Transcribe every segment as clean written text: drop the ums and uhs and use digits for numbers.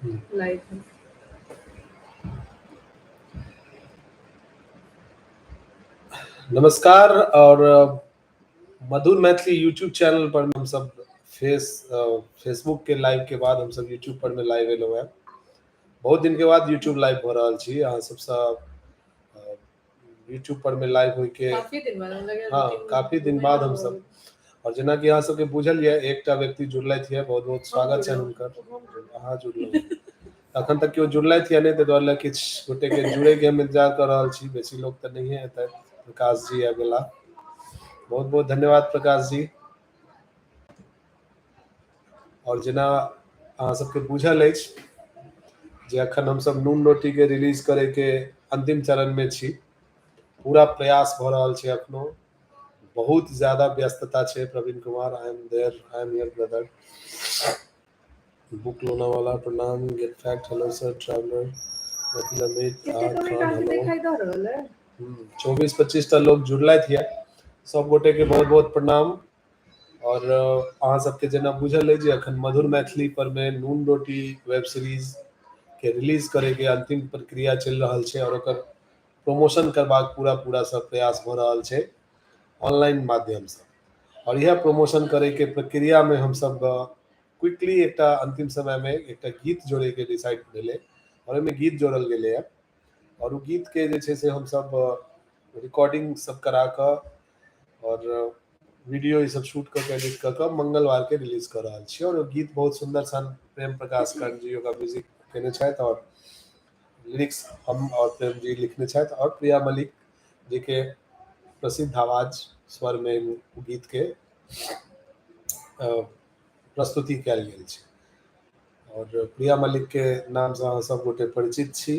Live. नमस्कार और मधुर मैथिली यूट्यूब चैनल पर हम सब फेसबुक के लाइव के बाद हम सब यूट्यूब पर में लाइव एलहुँ हैं। बहुत दिन के बाद यूट्यूब लाइव भऽ रहल छी। अहाँ सबसँ यूट्यूब पर में लाइव होय के काफी दिन बाद हमरा लगैया। हाँ, 2-3 काफी दिन महीना बाद हम भऽ सब गेल। और जेनाकि अहाँ सबके बुझल यऽ, एकटा व्यक्ति जुड़लथि यऽ, बहुत बहुत हम स्वागत छनि जुड़लहुँ। हुनकर। हम जुड़लहुँ। अहाँ जुड़लहुँ, अखन तक केओ जुड़लथि या नहि, ताहि दुआरे किछु गोटे के जुड़े के हम इंतजार कऽ रहल छी। बेसी लोक तऽ नहिए हेतथि। प्रकाश जी आबि गेला, बहुत बहुत धन्यवाद प्रकाश जी। और जेना अहाँ सबके बुझल अछि जे अखन हमसब नून रोटी के रिलीज करे के अंतिम चरण में छी। पूरा प्रयास भऽ रहल छै, अखनो बहुत ज्यादा व्यस्तता छै। Praveen Kumar, I am there, I am your brother. Book Lonawala प्रणाम। Get fact, hello sir. Traveller Maithil Amit एते कमेंट खान, अहाँके हेलो। देखाई दऽ रहल है? 24-25 टा लोग जुड़लथि यऽ, सब गोटे के बहुत बहुत प्रणाम। और अहाँ सबके जेना बुझल अछि जे अखन मधुर मैथिली पर में नून रोटी वेब सीरीज के रिलीज करे के अंतिम प्रक्रिया चलि रहल छै और ओकर प्रमोशन करबाक पूरा पूरा सब प्रयास भऽ रहल छै ऑनलाइन माध्यम से। और यह प्रमोशन करे के प्रक्रिया में हम सब क्विकली एकटा अंतिम समय में एकटा गीत जोड़े के डिसाइड भेलै और ओहिमे गीत जोड़ल गेलै। और ओ गीत के जे छै से हम सब रिकॉर्डिंग सब करा कऽ और वीडियो ई सब शूट कऽ के, एडिट कऽ कऽ मंगलवार के रिलीज कऽ रहल छी। और ओ गीत बहुत सुंदर सन, प्रेम प्रकाश कर्ण जी ओकर म्यूजिक केने छथि और लिरिक्स हम और प्रेम जी लिखने छथि और प्रिया मलिक जी के प्रसिद्ध आवाज स्वर में ओ गीत के प्रस्तुति कयल गेल छै। और प्रिया मलिक के नाम से अहाँ सब गोटे परिचित छी।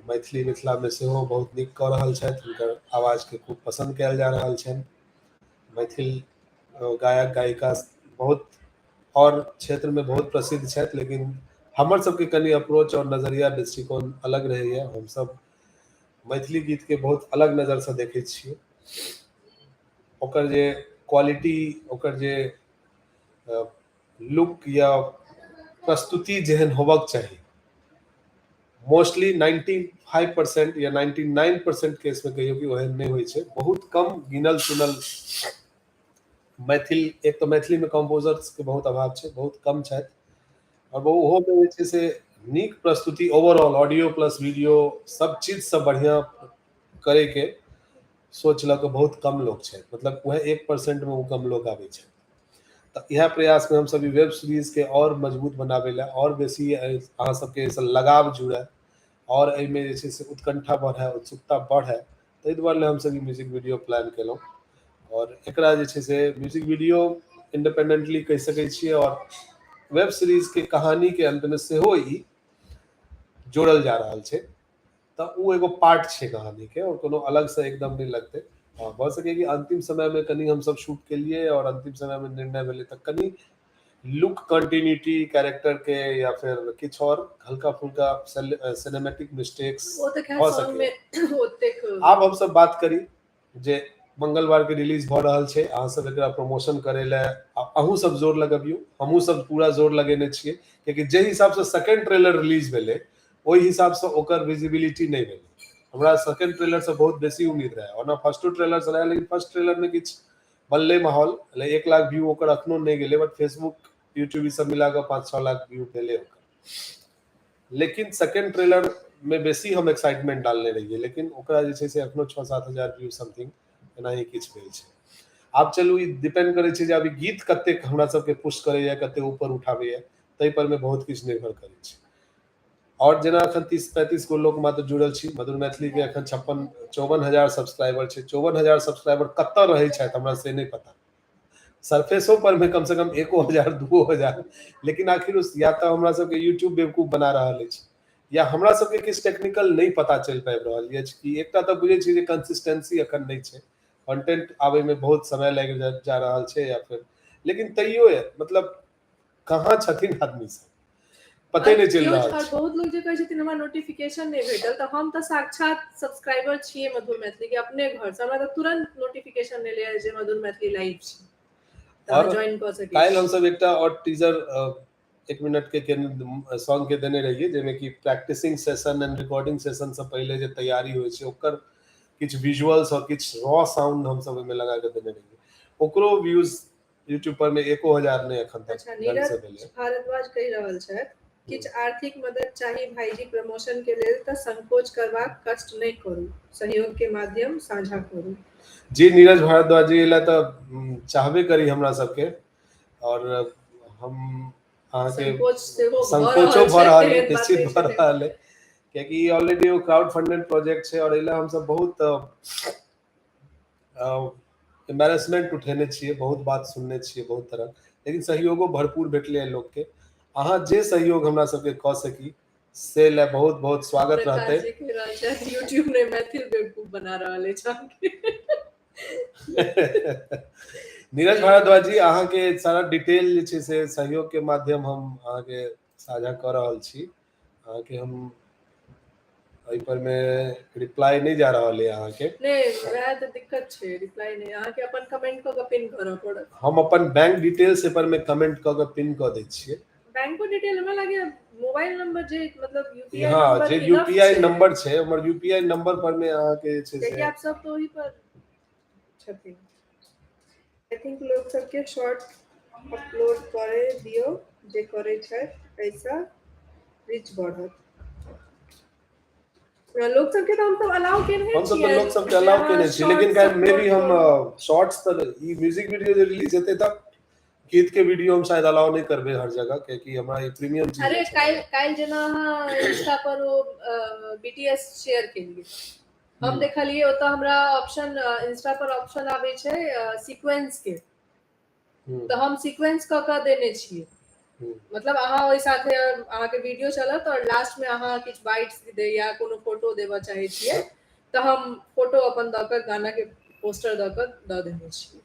मैथिली मिथिला में सेहो बहुत नीक कऽ रहल छथि, हुनकर आवाज के खूब पसंद कयल जा रहल छनि। मैथिल गायक गायिका बहुत और क्षेत्र में बहुत प्रसिद्ध छथि, लेकिन हमर सबके कनि अप्रोच और नजरिया दृष्टिकोण अलग रहैया। हमसब मैथिली गीत के बहुत अलग नजर से देखै छियै। ओकर जे क्वालिटी, ओकर जे लुक या प्रस्तुति जेहन होबक चाही, मोस्टली 95% या 99% केस में कहियौ कि ओहन नहि होइ छै। बहुत कम गिनल चुनल मैथिल, एक तऽ मैथिली में कम्पोजर्स के बहुत अभाव छै, बहुत कम छथि और ओहो में जे छै से नीक प्रस्तुति ओवरऑल ऑडियो प्लस वीडियो सब चीज से बढ़िया करे के सोच लऽ कऽ बहुत कम लोक छथि। मतलब वएह 1% में ओ कम लोक आबै छै। तऽ इएह प्रयास में हमसब ई वेब सीरीज के और मजबूत बनाबै लए और बेसी अहाँ सबके एहिसँ लगाव जुड़ै और एहिमे जे छै से उत्कंठा बढ़ै, उत्सुकता बढ़ै, ताहि दुआरे लए हमसब ई म्यूजिक वीडियो प्लान केलहुँ। और एकरा जे छै से म्यूजिक वीडियो इंडिपेंडेंटली कहि सकै छियै और वेब सीरीज के कहानी के अंत में सेहो ई जोड़ल जा रहल छै। तऽ ओ एगो पार्ट छै कहानी के और कोनो अलग से एकदम नहि लगतै। हँ, भऽ सकैए कि अंतिम समय में कनि हमसब शूट केलियै और अंतिम समय में निर्णय भेलै तऽ कनि लुक कंटिन्यूटी कैरेक्टर के या फिर किछु और हल्का फुल्का सिनेमैटिक मिस्टेक्स ओ तऽ खैर भऽ सॉन्ग सकैए। में ओतेक। आब हमसब बात करी जे मंगलवार के रिलीज भऽ रहल छै। अहाँ सब एकरा प्रमोशन करे लए अहूँ सब जोर लगबियौ, हमहूँ सब पूरा जोर लगेने छियै, कियाकि जाहि हिसाब से सेकंड ट्रेलर रिलीज भेलै ओहि हिसाब से ओकर विजिबिलिटी नहि भेलै। हमरा सेकंड ट्रेलर से बहुत बेसी उम्मीद रहै, ओना फर्स्टो ट्रेलर से रहै, लेकिन फर्स्ट ट्रेलर में किछु बनलै माहौल, 1 लाख व्यू ओकर अखनो नहि गेलै, बट फेसबुक यूट्यूब ई सब मिला कऽ 5-6 लाख व्यू भेलै ओकर। लेकिन सेकंड ट्रेलर में बेसी हम एक्साइटमेंट डालने रहियै, लेकिन ओकरा जे छै से अखनो 6-7 हजार व्यू समथिंग एनाही किछु भेल छै। आब चलू, ई डिपेंड करै छै जे आब ई गीत कतेक हमरा सबके पुश करैया, कतेक ऊपर उठाबैया, ताहि पर में बहुत किछु निर्भर करै छै। और जेना अखन 30-35 गो लोक मात्र जुड़ल छी मधुर मैथिली के, अखन 56-54 हजार सब्सक्राइबर छै। 54 हजार सब्सक्राइबर कतऽ रहै छथि हमरा से नहि पता। सरफेसो पर में कम से कम 1 हजार, 2 हजार, लेकिन आखिर उस या तऽ हमरा सबके यूट्यूब बेवकूफ बना रहल अछि या हमरा सबके किछु टेक्निकल नहि पता चलि पाबि रहल अछि कि एकटा तऽ बुझै छी जे कंसिस्टेंसी अखन नहि छै, कंटेंट आबै में बहुत समय लागि जा रहल छै या फिर, लेकिन तैयो मतलब कहाँ छथिन आदमी सब, पते नहि चलि रहल और छै। बहुत लोग जे कहै छथिन हमरा नोटिफिकेशन नहि भेटल, तऽ हम तऽ साक्षात सब्सक्राइबर छियै मधुर मैथिली के अपने घर से, हमरा तऽ तुरंत नोटिफिकेशन एलै जे मधुर मैथिली लाइव छै, तऽ और ज्वाइन कऽ सकै काल्हि छी। हमसब एकटा और टीजर 1 मिनट के सॉन्ग के देने रहियै, जाहिमे कि practicing session and recording session से पहिले जे तैयारी होइ छै, ओकर किछु विजुअल्स और किछु रॉ साउंड हमसब ओहिमे लगा के देने रहियै। ओकरो व्यूज यूट्यूब पर मे 1 हजार नहि एखन तक ढंग से नीरज भेलै। भारद्वाज कहि रहल छथि, किछु आर्थिक मदद चाही भाईजी प्रमोशन के लेल, तऽ संकोच करबाक कष्ट नहि करू, सहयोग के माध्यम साझा करू। जी नीरज भारद्वाज जी, लए तऽ चाहबे करी हमरा सबके और हम अहाँके संकोच सेहो भऽ संकोचो रहल भऽ छै, रहल है। एहन बात निश्चित नहि भऽ छै। रहल है, कियाकि ऑलरेडी ओ क्राउड फंडेड प्रोजेक्ट छै और एहि लए हमसब बहुत एम्बेरसमेंट उठेने छियै, बहुत बात सुनने छियै बहुत तरह, लेकिन सहयोगो भरपूर भेटलै लोकके। अहाँ जे सहयोग हमरा सबके कऽ सकी, से लए बहुत बहुत स्वागत प्रकाश रहतै। जी कहि रहल छथि, यूट्यूब ने मैथिल बेवकूफ बना रहल अछि अहाँके। नीरज भारद्वाज जी, अहाँके सारा डिटेल जे छै से सहयोग के माध्यम हम अहाँके साझा कऽ रहल छी। अहाँके हम एहि पर मे रिप्लाई नहि जा रहल है अहाँके। नहि, वएह तऽ दिक्कत छै, रिप्लाई नहि। अहाँके अपन कमेंट कऽ के पिन करऽ पड़त। हम अपन बैंक डिटेल्स एहि पर मे कमेंट कऽ के पिन कऽ दै छियै। बैंको डिटेल हमरा लागैए मोबाइल नंबर जे मतलब यूपीआई हँ, नंबर जे इनफ यूपीआई छै। नंबर छै, हमर यूपीआई नंबर पर मे अहाँके जे छै कियाकि से आप सब तऽ ओहि पर छथिन। I think लोक सबके शॉर्ट अपलोड करे दियौ जे करै छथि, एहिसँ रीच बढ़त। लोक सबके तऽ हमसब अलाउ केने हमसब तऽ छियै लोक सबके जे अलाउ अहाँ केने छी, लेकिन शॉर्ट्स काल्हि मे भी अपलोड हम करू। शॉर्ट्स तऽ ई म्यूजिक वीडियो जे रिलीज हेतै तऽ गीत के वीडियो हम शायद अलाउ नहि करबै हर जगह, कियाकि हमरा ई प्रीमियम चीज अरे अच्छा काल्हि लागल। काल्हि जेना अहाँ इंस्टा पर ओ बीटीएस शेयर केलियै, हम देखलियै ओतऽ हमरा ऑप्शन, इंस्टा पर ऑप्शन आबै छै सीक्वेंस के, तऽ हम सीक्वेंस कऽ कऽ देने छियै। मतलब अहाँ ओहि साथे अहाँके वीडियो चलत और लास्ट मे अहाँ किछु बाइट्स दे या कोनो फोटो देबऽ चाहै छियै, तऽ हम फोटो अपन दऽ कऽ, गाना के पोस्टर दऽ कऽ दऽ देने छियै,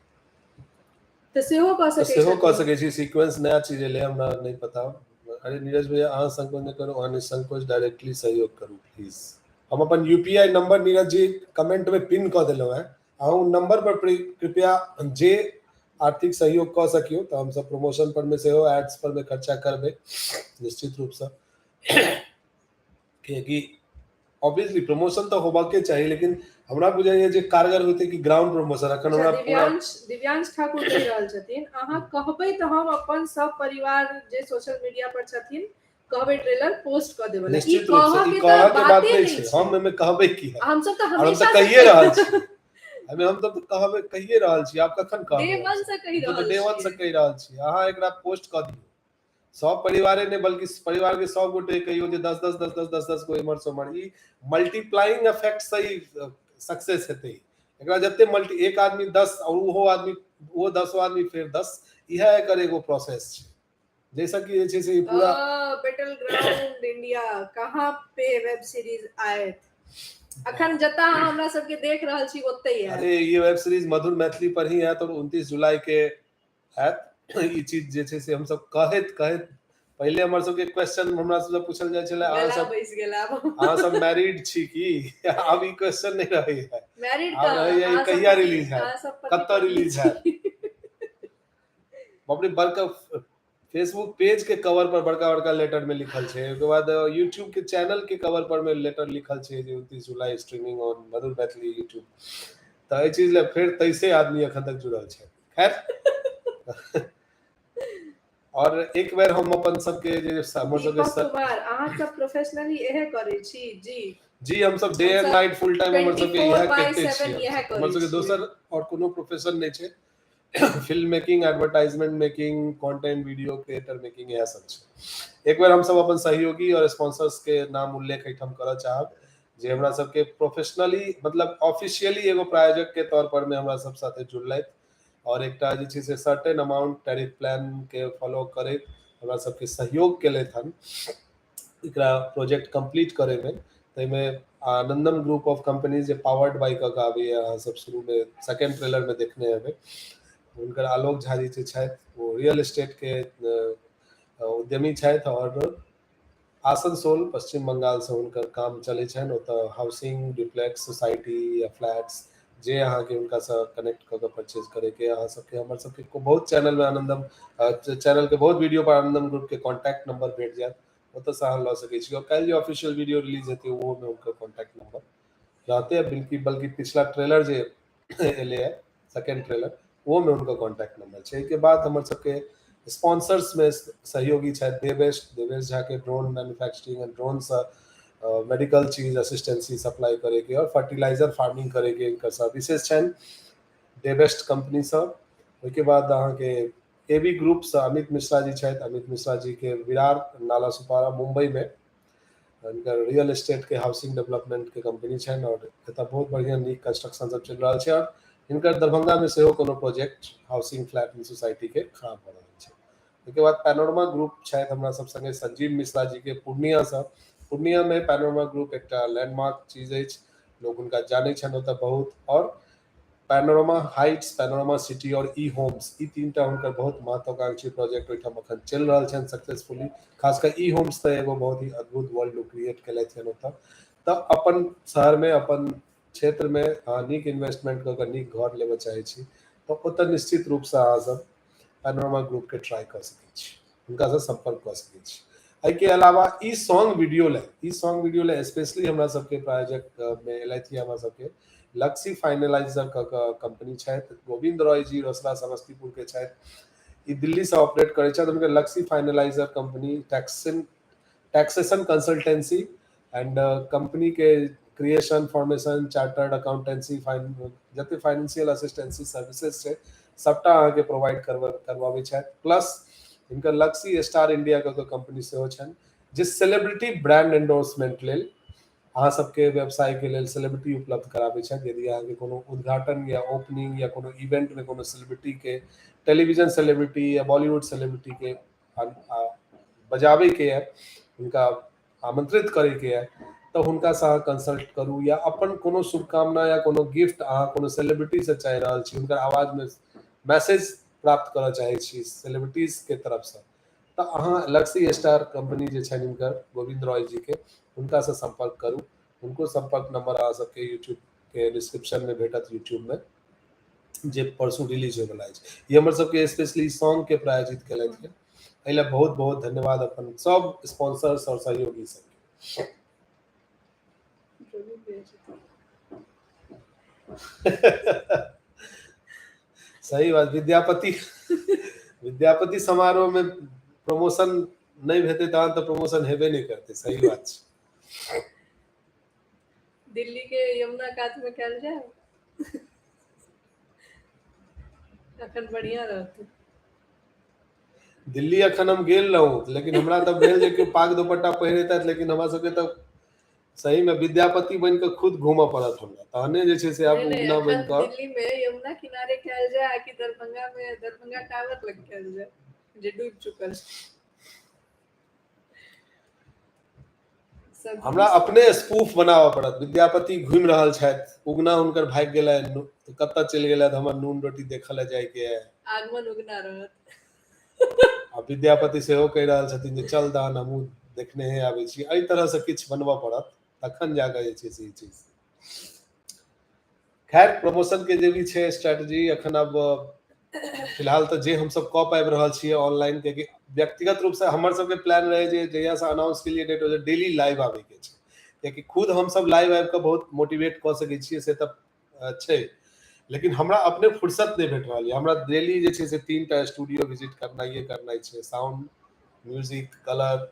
तऽ सेहो कऽ तऽ सकै सेहो कऽ छथिन। सकै छी। सीक्वेंस नया चीज एलै, हमरा नहि पता। अरे नीरज भैया, अहाँ संकोच नहि करू, अहाँ निसंकोच डायरेक्टली सहयोग करू प्लीज। हम अपन UPI number Neeraj ji comment में पिन कऽ देलहुँ हेँ। अहाँ ओ नंबर पर कृपया जे आर्थिक सहयोग कऽ सकियौ, तऽ हमसब प्रमोशन पर मे सेहो, एड्स पर मे खर्चा करबै निश्चित रूपसँ, कियाकि ऑब्वियसली प्रमोशन तऽ होबाके चाही, लेकिन हमरा बुझाइए जे कारगर होतै कि ग्राउंड प्रमोशन अखन अच्छा हमरा पूरा दिव्यांश दिव्यांश ठाकुर कहि रहल छथिन, अहाँ कहबै तऽ हम अपन सब परिवार जे सोशल मीडिया पर छथिन कहबै ट्रेलर पोस्ट कऽ देबै। ई निश्चित रूप से कहऽ ई के तऽ कहऽ के बात बाते नहि नहि छै। छै। हम एहिमे कहबै की है हमसब तऽ और हम हमेशा तऽ से कहिए रहल छी। एहिमे हम तऽ कहबै, कहिए रहल छी। आब कखन डे कहबै वन से कहि हम तऽ रहल डे वन से छियै। कहि रहल छी, अहाँ एकरा पोस्ट कऽ दियौ। सब परिवारे नहि, बल्कि परिवार के सब गोटे कहियौ जे 10 10 10 10 10 10 गो इम्हर से उम्हर, ई मल्टीप्लाइंग इफेक्ट से ही सक्सेस हेतै एकरा। जते मल्टी, एक आदमी 10 और ओहो आदमी, ओहो 10 आदमी, फेर 10, इएह एकर एगो प्रोसेस छै, जैसा कि जे छै से ई पूरा बैटल ग्राउंड इंडिया कहाँ पे वेब सीरीज आयत? अखन जतऽ अहाँ हमरा सबके देख रहल छी, ओतहि आयत। अरे, ये वेब सीरीज मधुर मैथिली पर ही आयत और 29 जुलाई के आयत। ई चीज जे छै से हमसब कहैत कहैत, पहिले हमर सबके क्वेश्चन हमरा सबसे पूछल जाइ छलै, अहाँ गला सब बैस गेल आब। अहाँ सब मैरिड छी की? आब ई क्वेश्चन नहि रहैया। मैरिड आब रहैया ई कहाँ? अहाँ सब कहिया पति रिलीज हैत, अहाँ सब पति कतऽ पत्नी रिलीज हैत। छी। बाप रे, बड़का फेसबुक पेज के कवर पर बड़का बड़का लेटर में लिखल छै। ओहिके बाद यूट्यूब के चैनल के कवर पर में लेटर लिखल छै जे 29 जुलाई स्ट्रीमिंग ऑन मधुर मैथिली यूट्यूब। तऽ एहि चीज लए फेर तैसे आदमी एखन तक जुड़ल छै। खैर, और एक बेर हम अपन सबके जे हमर सबके दीपक कुमार, अहाँ सब प्रोफेशनली इहे करै छी जी? जी, हमसब डे एंड हमसब नाइट फुल टाइम हमर सबके 24 इएह बाय करिते 7 छियै। इएह हमर करै सबके छियै। दोसर और कोनो प्रोफेशन नहि छै। Film making, advertisement making, content video creator making, इएह सब छै। एक बेर हमसब अपन सहयोगी और स्पॉन्सर्स के नाम उल्लेख एहिठाम करऽ चाहब, जे हमरा सबके प्रोफेशनली, मतलब ऑफिशियली एगो प्रायोजक के तौर पर मे हमरा सब साथे जुड़लथि और एकटा जे छै से सर्टेन अमाउंट टैरिफ प्लान के फॉलो करैत हमरा सबके सहयोग केलथि हन एकरा प्रोजेक्ट कंप्लीट करैमे। ताहिमे आनंदम ग्रुप ऑफ कंपनीज, जे पावर्ड बाय कऽ के आबैए, अहाँ सब शुरूमे सेकेंड ट्रेलरमे देखने हेबै, हुनकर आलोक झा जी जे छथि, ओ रियल एस्टेट के उद्यमी छथि और आसनसोल, पश्चिम बंगालसँ हुनकर काम चलै छनि। ओतऽ हाउसिंग, डुप्लेक्स सोसाइटी या फ्लैट्स जे अहाँके हुनकासँ कनेक्ट कऽ कऽ परचेज करैके। अहाँ सबके हमर सबके बहुत चैनलमे आनंदम चैनलके बहुत वीडियो पर आनंदम ग्रुपके कॉन्टैक्ट नंबर भेट जायत, ओतऽसँ अहाँ लऽ सकै छी। और काल्हि जे ऑफिशियल वीडियो रिलीज हेतै ओहोमे हुनकर कॉन्टैक्ट नंबर रहतै, बल्कि बल्कि पिछला ट्रेलर जे एलैए सेकेंड ट्रेलर ओहोमे हुनकर कॉन्टैक्ट नंबर छै। एहिके बाद हमर सबके स्पॉन्सर्समे सहयोगी छथि देवेश, देवेश झाके ड्रोन मैन्युफैक्चरिंग एंड ड्रोनसँ मेडिकल चीज असिस्टेंसी सप्लाई करैके और फर्टिलाइजर फार्मिंग करैके हिनकर सर्विसेज छनि देवेस्ट कंपनीसँ। ओहिके बाद अहाँके ए बी ग्रुपसँ अमित मिश्रा जी छथि। अमित मिश्रा जीके विरार नाला सुपारा मुम्बईमे हुनकर रियल एस्टेटके हाउसिंग डेवलपमेंटके कंपनी छनि और एतऽ बहुत बढ़िआँ नीक कंस्ट्रक्शन सब चलि रहल छै और हिनकर दरभंगामे सेहो कोनो प्रोजेक्ट हाउसिंग फ्लैट सोसाइटीके खड़ा भऽ रहल छै। ओहिके बाद पैनोरमा ग्रुप छथि हमरा सब संगे संजीव मिश्रा जीके पूर्णियासँ। पूर्णियामे पैनोरमा ग्रुप एकटा लैंडमार्क चीज अछि, लोग हुनका जानै छनि ओतऽ बहुत। और पैनोरमा हाइट्स, पैनोरमा सिटी और ई होम्स, ई तीनटा हुनकर बहुत महत्वाकांक्षी प्रोजेक्ट ओहिठाम अखन चलि रहल छनि सक्सेसफुली। खास कऽ ई होम्स तऽ एगो बहुत ही अद्भुत वर्ल्ड क्रिएट केलथि हन ओतऽ। तऽ अपन शहरमे अपन क्षेत्रमे अहाँ नीक इन्वेस्टमेंट कऽ कऽ नीक घर लेबऽ चाहै छी तऽ ओतऽ निश्चित रूपसँ अहाँ सब पैनोरमा ग्रुपके ट्राई कऽ सकै छी, हुनकासँ सम्पर्क कऽ सकै छी। एहिके अलावा ई सॉन्ग वीडियो लए, ई सॉन्ग वीडियो लए स्पेशली हमरा सबके प्रायोजक मे एलथि हमरा सबके लक्सी फाइनलाइजर कऽ कऽ कंपनी छथि, गोविंद रॉय जी रोसड़ा समस्तीपुर के छथि, ई दिल्लीसँ ऑपरेट करै छथि। हुनकर Luxy finaliser company taxation consultancy and company के creation, formation, chartered accountancy, fine जते फाइनेंशियल असिस्टेंसी सर्विसेज छै सबटा अहाँके प्रोवाइड करवाबै छथि। प्लस हिनकर लक्सी स्टार इंडिया कऽ कंपनी सेहो छनि जे सेलिब्रिटी ब्रांड एंडोर्समेंट लेल अहाँ सबके व्यवसाय के लेल सेलिब्रिटी उपलब्ध कराबै छथि। यदि अहाँके कोनो उद्घाटन या ओपनिंग या कोनो इवेंट में कोनो सेलिब्रिटी के, टेलीविजन सेलिब्रिटी या बॉलीवुड सेलिब्रिटी के बजाबै के यऽ, हुनका आमंत्रित करे के यऽ, तऽ हुनकासँ अहाँ कंसल्ट करू या अपन कोनो शुभकामना या कोनो गिफ्ट अहाँ कोनो सेलिब्रिटी से चाहि रहल छी, हुनकर आवाजमे मैसेज प्राप्त करऽ चाहै छी सेलिब्रिटीज के तरफसँ, तऽ अहाँ लक्सी स्टार कंपनी जे छनि हिनकर गोविंद रॉय जी के, हुनकासँ सम्पर्क करू। हुनको सम्पर्क नंबर अहाँ सबके यूट्यूब के डिस्क्रिप्शन में भेटत, यूट्यूब में जे परसू रिलीज होयवला अछि। ई हमर सबके स्पेशली सॉन्ग के प्रायोजित केलथि हँ, एहि लए बहुत बहुत धन्यवाद अपन सब स्पॉन्सर्स और सहयोगी सबके। सही बात, विद्यापति विद्यापति समारोह में प्रमोशन नहि हेतै तहन तऽ प्रमोशन हेबे नहि करतै। सही बात छै। दिल्ली के यमुना कात में कयल जाय अखन बढ़िया रहतै। दिल्ली अखन हम गेल रहूं लेकिन हमरा तऽ भेल जे केओ पाग दुपट्टा पहिरेतथि, लेकिन हमरा सबके तऽ सही में विद्यापति बनि कऽ खुद घूमऽ पड़त हमरा, तहने जे छै से आब उगना बनि कऽ। दिल्ली में यमुना किनारे कयल जाय कि दरभंगा में दरभंगा टावर लग कयल जाय जे डूबि चुकल छै। हमरा अपने स्पूफ बनाबऽ पड़त। विद्यापति घूमि रहल छथि, उगना हुनकर भागि गेलनि, कतऽ चलि गेलथि, हमर नून रोटी देखऽ लए जायके है, आगमन उगना रहत। आ विद्यापति सेहो कहि रहल छथिन जे चल तहन हमहूँ देखने हे आबै छी। एहि तरहसँ किछु बनबऽ पड़त तखन जाकऽ जे छै से ई चीज। खैर प्रमोशन के जे भी छै स्ट्रेटजी अखन अब फिलहाल तऽ जे हमसब कऽ पाबि रहल छियै ऑनलाइन, कियाकि व्यक्तिगत रूपसँ हमर सबके प्लान रहै जे जहियासँ अनाउंस केलियै डेट डेली लाइव आबैके छै, कियाकि खुद हमसब लाइव आबि कऽ बहुत मोटिवेट कऽ सकै छियै से तऽ छै, लेकिन हमरा अपने फुर्सत नहि भेट रहल यऽ। हमरा डेली जे छै से 3टा स्टूडियो विजिट करनाइए करनाइ छै, साउंड, म्यूजिक, कलर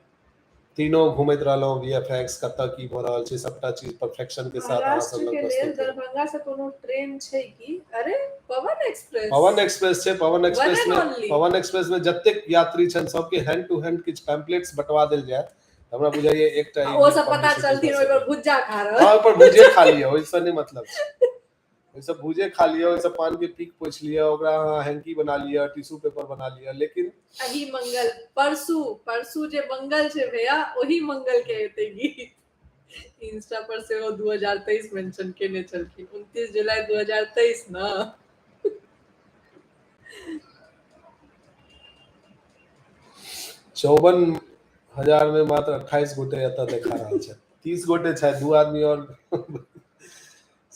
तीनों घूमैत रहलहुँ, वीएफएक्स कतऽ की भऽ रहल छै सबटा चीज परफेक्शन के साथ अहाँ सब महाराष्ट्र लग के लेल प्रस्तुत भेल। दरभंगा से कोनो ट्रेन छै की? अरे पवन एक्सप्रेस, पवन एक्सप्रेस छै। पवन एक्सप्रेस वन में एंड ओनली। पवन एक्सप्रेस में जतेक यात्री छनि सबके हैंड टू हैंड किछु पैम्पलेट्स बंटवा देल जाय, हमरा बुझाइए एकटा ई ओ सब पता पब्लिसिटी चलथिन भऽ ओहि पर सकैए। भुज्जा खा रहल। हाँ, ओहि पर भुजे खा लिअ, ओहिसँ नहि मतलब छै, ओहिसँ भुजे खा लिअ, ओहिसँ पान के पीक पोछि लिअ, ओकरा अहाँ हैंकी बना लिअ, टिश्यू पेपर बना लिअ, लेकिन अही मंगल परसू परसू जे मंगल छै भैया ओही मंगल के हेतै गीत। इंस्टा पर सेहो 2023 मेंशन केने छलखिन, 29 जुलाई 2023 न। 54,000 में मात्र 28 गोटे एतऽ देखा रहल छथि, 30 गोटे छथि, 2 आदमी और।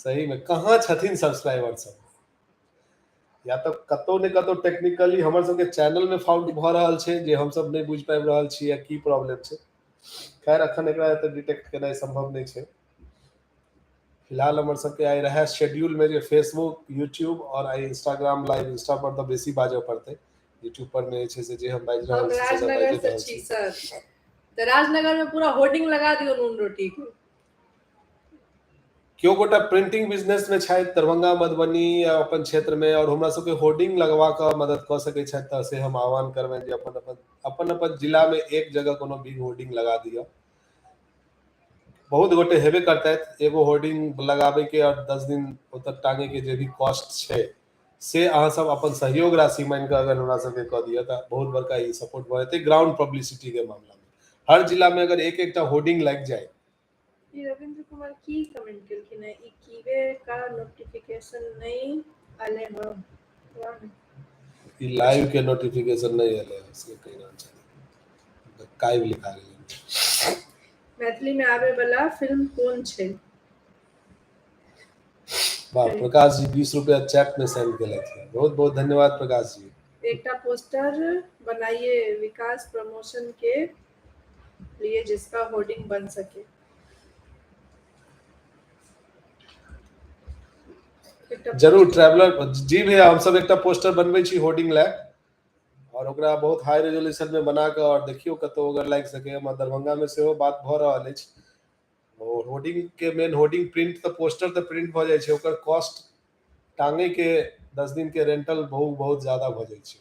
सही में कहाँ छथिन सब्सक्राइबर सब? या तऽ कतौ ने कतौ टेक्निकली हमर सबके चैनल में फॉल्ट भऽ रहल छै जे हमसब नहि बुझि पाबि रहल छी या की प्रॉब्लम छै। खैर अखन एकरा एतऽ डिटेक्ट केनाइ सम्भव नहि छै। फिलहाल हमर सबके आइ रहै शेड्यूल में जे फेसबुक, यूट्यूब और आइ इंस्टाग्राम लाइव, इंस्टा पर तऽ बेसी बाजऽ पड़तै, यूट्यूब पर मे जे छै से जे हम बाजि रहल हम छी से सब राजनगर बाजि से रहल छी छी। सर, तऽ राजनगर में पूरा होर्डिंग लगा दियौ नून रोटी के। केओ गोटा प्रिंटिंग बिजनेस में छथि दरभंगा, मधुबनी या अपन क्षेत्र में और हमरा सबके होर्डिंग लगवा कऽ मदद कऽ सकै छथि तऽ से हम आह्वान करबनि जे अपन अपन अपन अपन जिला में एक जगह कोनो बिग होर्डिंग लगा दिअ। बहुत गोटे हेबे करतथि, एगो होर्डिंग लगाबे के और 10 दिन ओतऽ टांगे के जे भी कॉस्ट छै से अहाँ सब अपन सहयोग राशि मानि कऽ अगर हमरा सबके कऽ दिअ तऽ बहुत बड़का ई सपोर्ट भऽ जेतै ग्राउंड पब्लिसिटी के मामला में। हर जिला में अगर एक एकटा होर्डिंग लागि जाय। ई रविंद्र कुमार की कमेंट केलखिन है, ई कीवे का नोटिफिकेशन नहीं आले ह? ई लाइव के नोटिफिकेशन नहीं आले है से कहि रहल छथिन, काइव लिखा गेलै। मैथिली में आवे वाला फिल्म कोन छै? वाह, प्रकाश जी 20 रुपया चैट में सेंड केलथि, बहुत बहुत धन्यवाद प्रकाश जी। एकटा पोस्टर बनाइए विकास प्रमोशन के लिए जिसका होर्डिंग बन सके। जरूर ट्रैवलर जी भैया, हम सब एकटा पोस्टर बनबै छी होर्डिंग लए और ओकरा बहुत हाई रेजोल्यूशन में बना कऽ और देखियौ कतौ अगर लागि सकै। हमरा दरभंगा में सेहो बात भऽ रहल अछि। ओ होर्डिंग के मेन होर्डिंग प्रिंट तऽ पोस्टर तऽ प्रिंट भऽ जाइ छै, ओकर कॉस्ट टांगे के 10 दिन के रेंटल बहुत बहुत ज्यादा भऽ जाइ छै।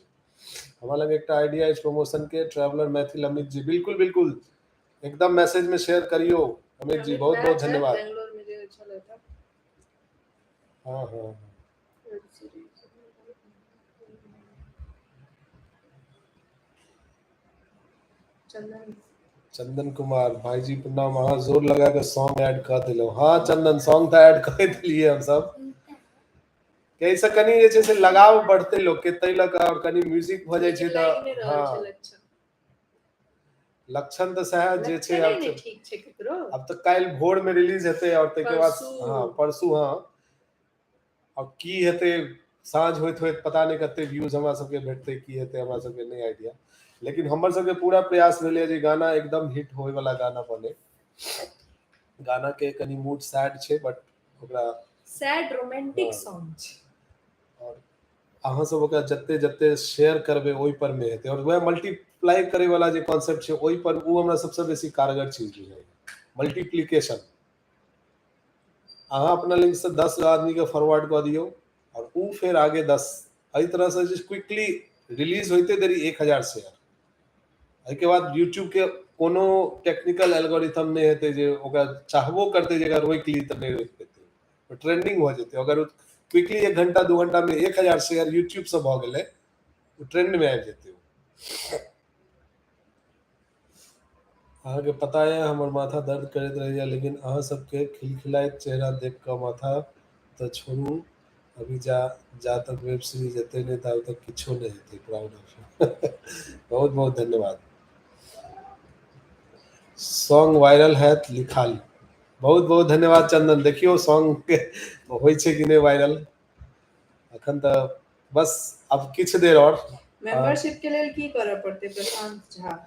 हमरा लग एकटा आइडिया अछि प्रमोशन के, ट्रैवलर मैथिल अमित जी, बिल्कुल बिल्कुल एकदम मैसेज में शेयर करियो अमित जी, बहुत बहुत धन्यवाद। बेंगलोर में जे छलै तऽ। हाँ हाँ। चंदन चंदन कुमार भाईजी प्रणाम, अहाँ जोर लगा के सॉन्ग ऐड कऽ देलहुँ। हाँ चंदन, सॉन्ग तऽ ऐड कऽ देलियै हम सब। एहिसँ कनि जे छै से लगाव बढ़तै लोकके, ताहि लऽ कऽ, और कनि म्यूजिक भऽ जाइ छै लागि नहि तऽ। रहल छै हाँ लक्षण। लक्षण तऽ सएह जे छै। लक्षणे आब नहि ठीक छै ककरो। आब तऽ काल्हि भोर में रिलीज हेतै और ताहिके बाद परसू। हाँ परसू, हाँ और की हेतै साँझ होइत होइत पता नहि कते व्यूज हमरा सबके भेटतै, की हेतै हमरा सबके नहि आइडिया, लेकिन हमर सबके पूरा प्रयास भेलै जे गाना एकदम हिट होय वाला गाना बने। गाना के कनि मूड सैड छै बट ओकरा सैड रोमांटिक हाँ। सॉन्ग छै। और अहाँ सब ओकरा जते जते शेयर करबै ओहि पर मे हेतै, और वएह मल्टीप्लाई करे वाला जे कॉन्सेप्ट छै ओहि पर ओ हमरा सबसँ बेसी कारगर चीज बुझाइया, मल्टीप्लीकेशन। अहाँ अपना लिंक से 10 आदमी के फॉरवर्ड कऽ दियौ और ऊ फेर आगे 10, एहि तरह से जे क्विकली रिलीज होइते देरी 1000 शेयर। एहिके बाद यूट्यूब के कोनो टेक्निकल एल्गोरिथम नहि हेतै जे ओकरा चाहबो करतै जे एकरा रोकि ली तऽ नहि रोकि पेतै, ट्रेंडिंग भऽ जेतै। अगर क्विकली 1 घंटा 2 घंटा में 1000 शेयर यूट्यूब से भऽ गेलै, ओ ट्रेंड में आबि जेतै। अहाँके पता यऽ हमर माथा दर्द करैत रहैया, लेकिन अहाँ सबके खिलखिलाइत चेहरा देख कऽ माथा तऽ छोड़ू, अभी जा जा तक वेब सीरीज एतै नहि ताबे तक किछो नहि हेतै। प्राउड ऑफ यू, बहुत बहुत धन्यवाद। सॉन्ग वायरल हैत लिखा ली, बहुत बहुत धन्यवाद चंदन। देखियौ सॉन्ग के होइ छै कि नहि वायरल, अखन तऽ बस अब किछु देर और। मेंबरशिप के लेल की करऽ पड़तै प्रशांत झा?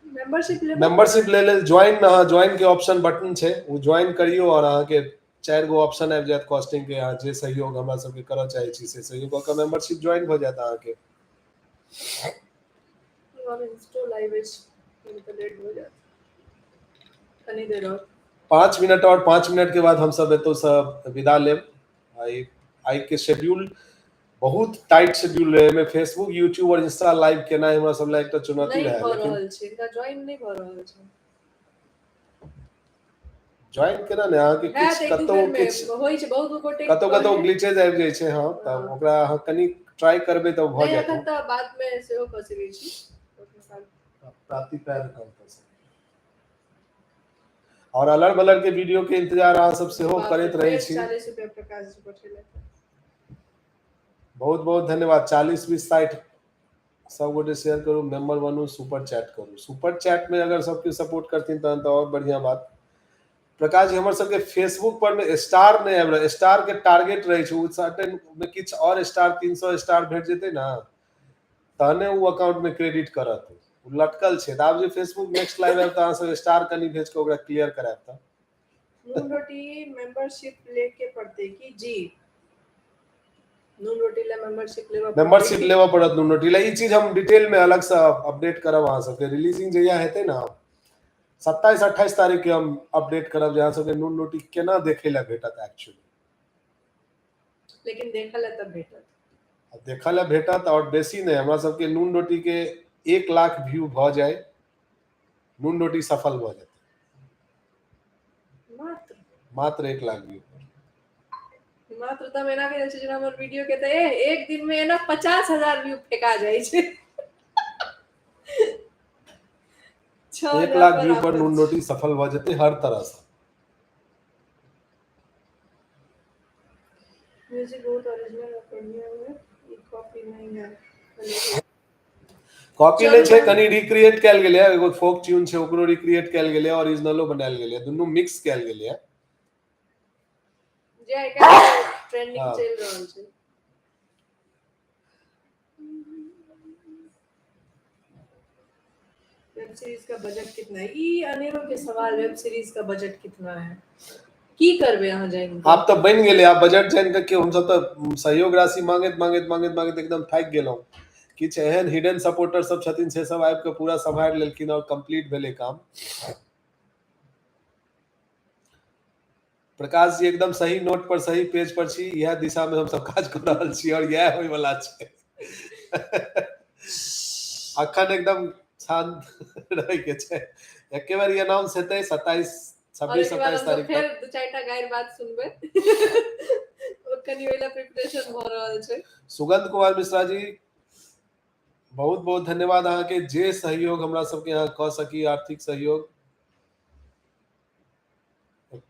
मेंबरशिप लेबै? मेंबरशिप ले लेल ज्वाइन, अहाँ ज्वाइन के ऑप्शन बटन छै, ओ ज्वाइन करियौ और अहाँके 4 गो ऑप्शन आबि जायत कॉस्टिंग के, अहाँ जे सहयोग हमरा सबके करऽ चाहै छी से सहयोग कऽ कऽ मेंबरशिप ज्वाइन भऽ जायत अहाँके। आब इंस्टो लाइव अछि, तऽ लेट भऽ जायत कनी देर और। 5 मिनट और, 5 मिनट के बाद हम सब एतौ से विदा लेब। आइ आइ के शेड्यूल बहुत टाइट शेड्यूल रहे, एहिमे फेसबुक, यूट्यूब और इंस्टा लाइव केनाइ हमरा सब लए एकटा चुनौती नहि रहै, भऽ लेकिन रहल छै, हिनका ज्वाइन नहि भऽ रहल छै। ज्वाइन केना ने अहाँके हैत किछु एक दू कतौ बेर मे किछु होइ छै, बहुत गोटे कतौ कतौ कहने- ग्लिचेज आबि जाइ छै। हाँ तऽ हाँ। ओकरा अहाँ कनि ट्राई करबै तऽ भऽ नहि जायत। एखन तऽ बाद मे सेहो कऽ सकै छी। प्राप्ति पैर काम कर सकै। और अलर बलर के वीडियो के इंतजार अहाँ सब सेहो करैत रहै छी। 40 रुपया प्रकाश जी पठेलथि। बहुत बहुत धन्यवाद। 40 20 60 सब गोटे शेयर करू, मेंबर बनू, सुपर चैट करू। सुपर चैट में अगर सब केओ सपोर्ट करथिन तहन तऽ और बढ़िया बात। प्रकाश जी, हमर सबके फेसबुक पर में स्टार नहि आबि रहल, स्टार के टारगेट रहै छै, ओ सर्टेन मे किछु और स्टार 300 स्टार भेट जेतै ने तहने ओ अकाउंट में क्रेडिट करत। ओ लटकल छै। तऽ आब जे फेसबुक नेक्स्ट लाइव आयब तऽ अहाँ सब स्टार कनि भेज कऽ ओकरा क्लियर करायब। तऽ नून रोटी मेंबरशिप लेके पड़तै की? जी, नून रोटी ला मेंबरशिप लेबऽ पड़तै। मेंबरशिप लेबऽ पड़त नून रोटी ला। ई चीज हम डिटेल में अलग से अपडेट करब अहाँ सबके। रिलीजिंग जहिया हेतै ने, 27-28 तारीख के हम अपडेट करब जे अहाँ सबके नून रोटी केना देखै लए भेटत एक्चुअली। लेकिन देखऽ लए तऽ भेटत। देखऽ लए भेटत और बेसी नहि, हमरा सबके नून रोटी के 1 लाख व्यू भऽ जाय, नून रोटी सफल भऽ जेतै। मात्र मात्र 1 लाख व्यू। मात्र तऽ हम एना कहि छै जेना हमर वीडियो के तऽ एक दिन में एना 50,000 व्यू फेका जाइ छै। 1 लाख व्यू पर नून रोटी सफल भऽ जेतै हर तरह से। म्यूजिक बहुत ओरिजिनल और बढ़िया है, ई कॉपी नहीं है। कॉपी नहि छै, कनि रिक्रिएट कयल गेलै, एगो फोक ट्यून छै ओकरो रिक्रिएट कयल गेलै, ओरिजिनलो बनायल गेलै, दुनू मिक्स कयल गेलै जे आइ काल्हि ट्रेंडिंग चलि रहल छै। वेब सीरीज का बजट कितना है? ई अनेरो के सवाल, वेब सीरीज का बजट कितना है? की करबै अहाँ जानि? आब तऽ बनि गेलै, आब बजट जानि कऽ हमसब तऽ सहयोग राशि मांगैत मांगैत मांगैत मांगैत एकदम थाकि गेलहुँ। किछु एहन हिडन सपोर्टर सब छथिन से सब आबि कऽ पूरा सम्हारि लेलखिन और कंप्लीट भेलै काम। प्रकाश जी एकदम सही नोट पर सही पेज पर छी, इएह दिशा में हमसब काज कऽ रहल छी और इएह होय वाला छै। अखन एकदम शांत रहै के छै। एके बार अनाउंस हेतै 27 26 27 तारीख फेर दू चारिटा गारि बात सुनबै, कनि ओहि ला प्रिपरेशन भऽ रहल छै। सुगंध कुमार मिश्रा जी, बहुत बहुत धन्यवाद अहाँके, जे सहयोग हमरा सबके यहाँ कऽ सकी, आर्थिक सहयोग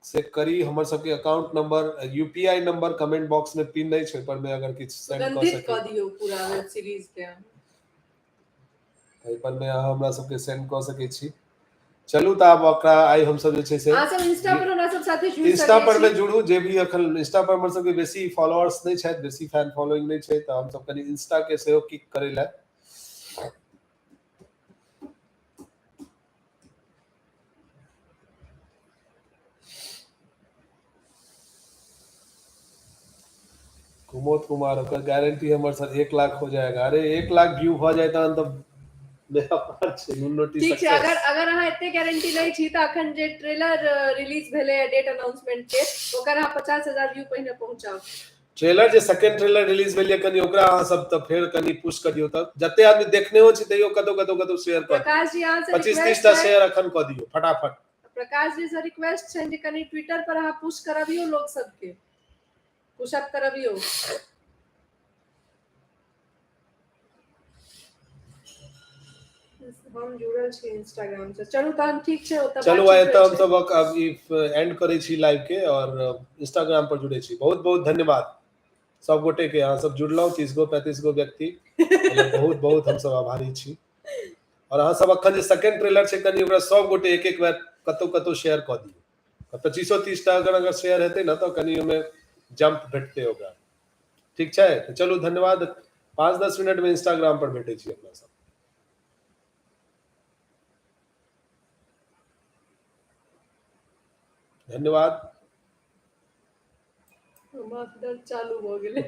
से करी। हमर सबके account number, UPI number comment box में पिन अछि, ओहि पर में अगर किछु सेंड कऽ सकी कऽ दियौ पूरा वेब सीरीज के, एहि पर में अहाँ हमरा सबके सेंड कऽ सकै छी। चलू तऽ आब ओकरा आइ हमसब जे छै से अहाँ सब इंस्टा पर हमरा सब साथे जुड़ि इंस्टा पर में जुड़ू। जे भी अखन इंस्टा पर हमर सबके बेसी फॉलोअर्स नहि छथि, बेसी फैन फॉलोइंग नहि छै, तऽ हमसब कनि इंस्टा के सेहो किक करै लए। कुमोद कुमार, ओकर गारंटी हमर सर 1 लाख हो जाएगा। अरे 1 लाख व्यू भऽ जाए तहन तऽ मेरा पार छै, नून रोटी ठीक छै। अगर अगर अहाँ एते गारंटी लै छी तऽ अखन जे ट्रेलर रिलीज भेलै डेट अनाउंसमेंट के, ओकर अहाँ 50,000 व्यू पहिने पहुंचाउ। ट्रेलर जे सेकंड ट्रेलर रिलीज भेल कनि ओकरा अहाँ सब तऽ फेर कनि पुश करियौ, तऽ जते आदमी देखने हो छी तैयो कतौ कतौ कतौ शेयर कर। प्रकाश जी अहाँ से 25-30 टा शेयर अखन कऽ दियौ फटाफट। प्रकाश जी से रिक्वेस्ट छै जे कनि ट्विटर पर अहाँ पुश करबियौ, लोक सबके पुशअप करबियौ। हम जुड़ल छी इंस्टाग्राम से। चलू तहन ठीक छै, ओतऽ चलू आइ तऽ हम सब अब ई एंड करै छी लाइव के और इंस्टाग्राम पर जुड़े छी। बहुत बहुत धन्यवाद सब गोटे के, अहाँ सब जुड़लहुँ 30 गो 35 गो व्यक्ति, बहुत बहुत हम सब आभारी छी। और अहाँ सब अखन जे सेकंड ट्रेलर छै कनि ओकरा सब गोटे एक एक बेर कतौ कतौ शेयर कऽ दियौ। 25-30 टा अगर अगर शेयर हेतै ने तऽ कनि ओहिमे जंप भेटतै ओकरा। ठीक छै, तऽ चलू धन्यवाद। 5-10 मिनट में इंस्टाग्राम पर भेटै छी अपना सब। धन्यवाद। माथ दर्द चालू भऽ गेलै।